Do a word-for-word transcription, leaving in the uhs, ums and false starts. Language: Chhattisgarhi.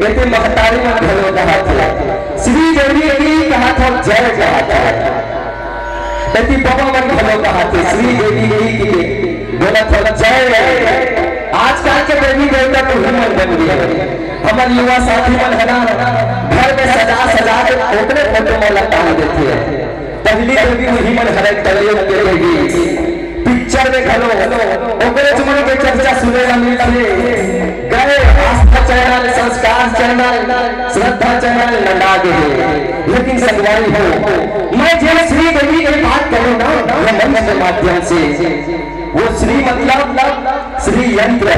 एती महतारी मन घलो कहत हे, श्री देवी की कहत हो, जय कहत हो। एती बाबा मन घलो कहत हे, श्री देवी की, की बोलत हो, जय। आजकल के देवी देवता तो ही मन बन गए। हमर युवा साथी मन है ना, घर में सजा सजा के ओकरे फोटो में लटका देथे। पहली देवी उही मन हरे, कलयुग के देवी। पिक्चर में घलो ओकरे मन के चर्चा सुने ला मिलथे। गए आस्था चैनल, संस्कार चैनल, श्रद्धा चैनल लंडा गे हे। लेकिन संगवारी हो, मैं जे श्री देवी के बात करूँ ना, ये मंच के माध्यम से, वो श्री मतलब श्री यंत्र,